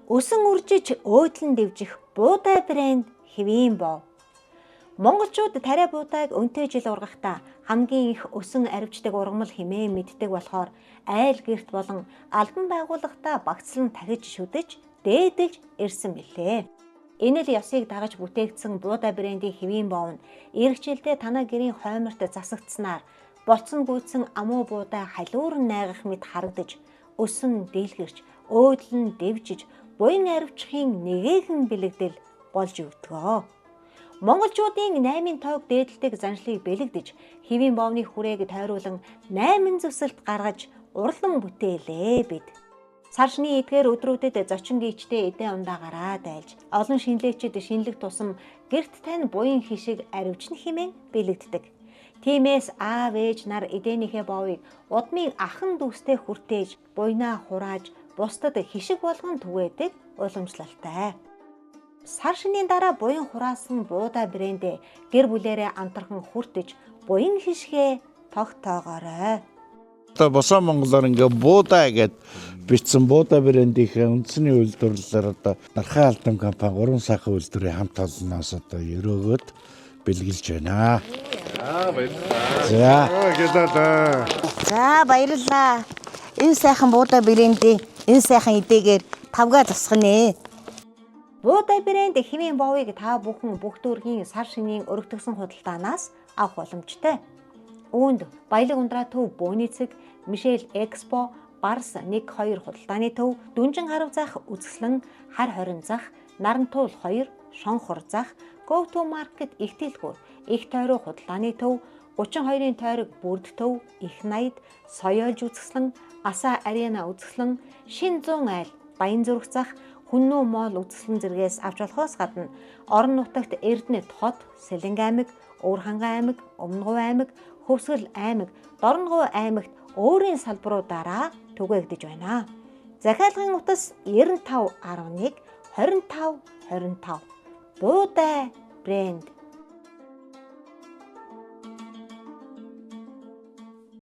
Өсөн үржиж өөдлөн дэвжих буудай брэнд хэвийн бов. Монголчууд тариа буудайг өнтэй жил ургахдаа хамгийн их өсөн аривчдаг ургамал хэмээн мэддэг болохоор айл гэрт болон албан байгууллагатаа багцлан тахиж шүдэж дээдэлж ирсэн билээ. Энэ л ёсыг дагаж бүтээгдсэн буудай брендийн хэвийн бов нь ирэх жилдээ танай гэрийн хойморт засагдсанаар болцсон гүйцсэн амуу буудай халиуран найгах мэт харагдаж өсөн дэлгэрч өөдлөн дэвжиж буян аривчхын нэгэхэн бэлэгдэл болж өгдгөө. Монголчуудын 8-ын тоог дээдэлдэг заншлыг бэлэгдэж хэвийн бовны хүрээг тойруулан 8 зүсэлт гаргаж урлан бүтээлээ бид. Сар шөнийн эдгээр өдрүүдэд зочин гийчтэй эдээ ундаа гараад айлж олон шинэлэгчид шинэлэг тусам гэрт тань буян хишиг аривчна хэмээн бэлэгддэг. Тиймээс аав ээж нар эдээнийхээ боовыг удмын ахан дүүстэй хүртээж буйнаа хурааж бусдад хишиг болгон түгээдэг уламжлалтай. Сар шинийн дараа буян хураасан буудай брэндээ гэр бүлээрээ амтархан хүртэж буян хишгээ тогтоогоорой. Одоо босоо монголоор ингээ буудай гэд бичсэн буудай брендийнхээ үндэсний үйлдвэрлэлээр одоо Дархан Алдан компани 3 сайхан үйлдвэрийн хамт олноос одоо өрөөгөөд бэлгэлж байна. Аа, баярлалаа. За. Гэлээ. За, баярлалаа. Энэ сайхан буудай брэндийн энэ сайхан идээгээр тавгаа засах нэ. Буудай брэнд хэвийн бовыг та бүхэн бүх дүүргийн сар шинийн өргөтгөсөн худалдаанаас авах боломжтой. Үүнд Баялаг Ундраа төв Бөөний цэг, Мишель Экспо, Барс 1 2 худалдааны төв, Дүнжин харав зах үзэсгэлэн, Хар хорин зах, Нарантуул 2, Шонхор зах, Go to Market их дэлгүүр, Их тойрог худалдааны төв, 32-ын тойрог Бүрд төв, Их 80, Соёолж үзэсгэлэн, Аса Арена үзэсгэлэн, Шин зуун айл, Баян зүрх зах, Хүннүү моол үзэсгэлэн зэргээс авч болохоос гадна орон нутагт Эрдэнэт хот, Сэлэнг аймаг, Өвөр хангай аймаг, Өмнөговь аймаг, Хөвсгөл аймаг, Дорногов аймагт өөрийн салбаруудаараа түгээгдэж байна. Захиалгын утас 95 11 25 25. Буудай брэнд.